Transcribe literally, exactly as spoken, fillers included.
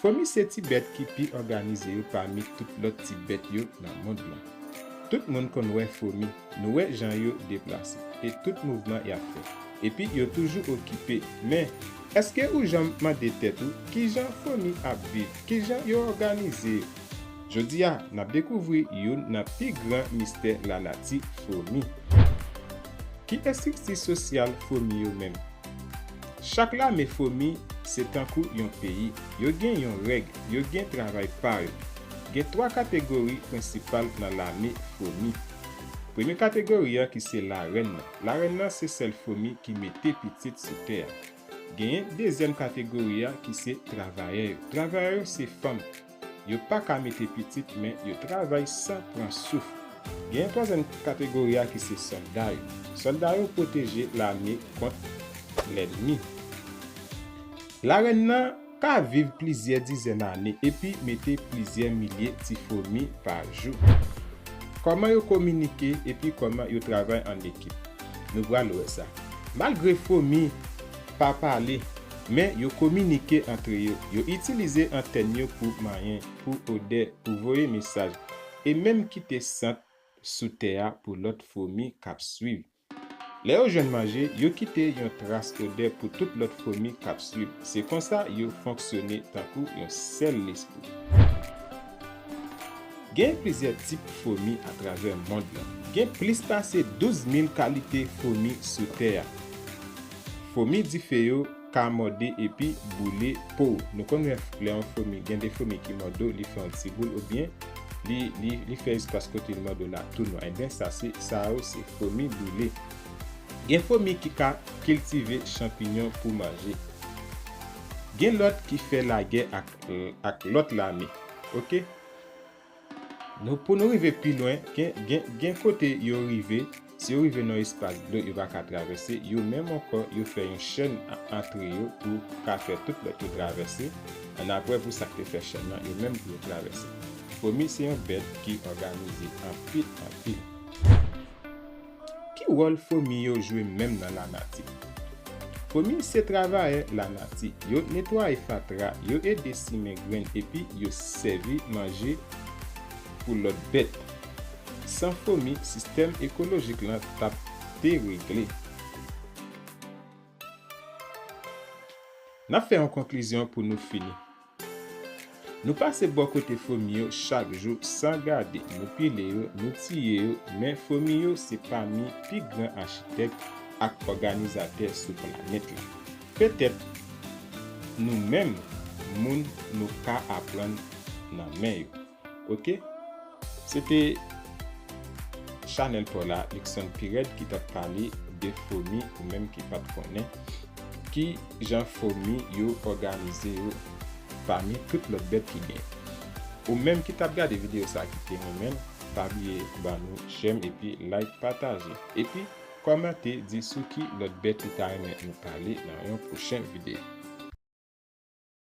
Fomi se ti bèt ki pi òganize yo pami tout lòt ti bèt yo nan mond lan. Tout moun konn wè fomi, nou wè jan yo deplase, e tout mouvman y ap fè. Epi yo toujou okipe. Men, èske ou janm mande tèt ou kijan fomi ap viv, kijan yo òganize yo? Jodi a, n ap dekouvri youn nan pi gran mistè lanati, fomi. Ki estrikti sosyal fomi yo menm? Chak lame fomi se tankou yon peyi. Yo gen yon règ, yo gen travay pa yo. Gen twa kategori prensipal nan lame fomi. Premye kategori an ki se larèn nan. Larèn nan se sèl fomi ki mete pitit sou tè a. Genyen dezyèm kategori a ki se travayè yo. Travayè yo se fanm. Yo pa ka mete pitit, men yo travay san pran souf. Genyen twazyèm kategori a ki se sòlda yo. Sòlda yo pwoteje lame kont lènmi. Larèn nan ka viv plizyè dizèn ane epi mete plizyè milye ti fomi pa jou. Kòman yo kominike epi kòman yo travay an ekip? Nou pral wè sa. Malgre fomi pa pale, men yo kominike antre yo. Yo itilize antèn yo pou manyen, pou odè, pou voye mesaj, e menm kite sant sou tè a pou lòt fomi k ap swiv. Lè yo jwenn manje, yo kite yon tras odè pou tout lòt fomi k ap swiv. Se konsa yo fonksyone tankou yon sèl lespri. Gen plizyè tip fomi atravè mond lan. Gen plis pase douz mil kalite fomi sou tè a. Fomi dife yo ka mòde epi boule po w. Nou konn wè lè yon fomi, gen de fomi ki mòde w, li fè yon ti boul, oubyen li, li, li fè espas kote l mòde w la tou nwa. Ebyen, sa se, sa yo se fomi boule. Gen fomi ki ka kiltive chanpinyon pou manje. Gen lòt ki fè lagè ak, ak lòt lame. Oke? Nou, pou nou rive pi lwen, gen, gen, gen kote yo rive, si yo rive nan espas dlo, yo pa ka travèse, yo menm ankò, yo fè yon chèn a-, antre yo pou ka fè tout lòt yo travèse. Annapre, pou sa k te fè chèn nan, yo menm pou yo travèse. Fomi se yon bèt ki òganize anpil, anpil. Ki wòl fomi yo jwe menm nan lanati? Fomi se travayè lanati. Yo netwaye fatra, yo ede simen grenn epi yo sèvi manje pou lòt bèt. San fomi, sistèm ekolojik lan t ap deregle. N ap fè yon konklizyon pou nou fini. Nou pase bò kote fomi yo chak jou san gade. Nou pile yo, nou tiye yo, men fomi yo se pami pi gran achitèk ak òganizatè sou planèt la. Petèt nou menm, moun, nou ka aprann nan men yo. Oke? Se te chanèl pa w la, Luckson Pirèd, ki t ap pale de fomi, ou menm ki pa t konnen ki jan fomi yo òganize yo pami tout lòt bèt ki genyen. Ou menm ki t ap gade videyo sa a ki te renmen l, pa bliye ban nou jèm epi like, pataje. Epi kòmante, di sou ki lòt bèt ou ta renmen nou pale nan yon pwochen videyo.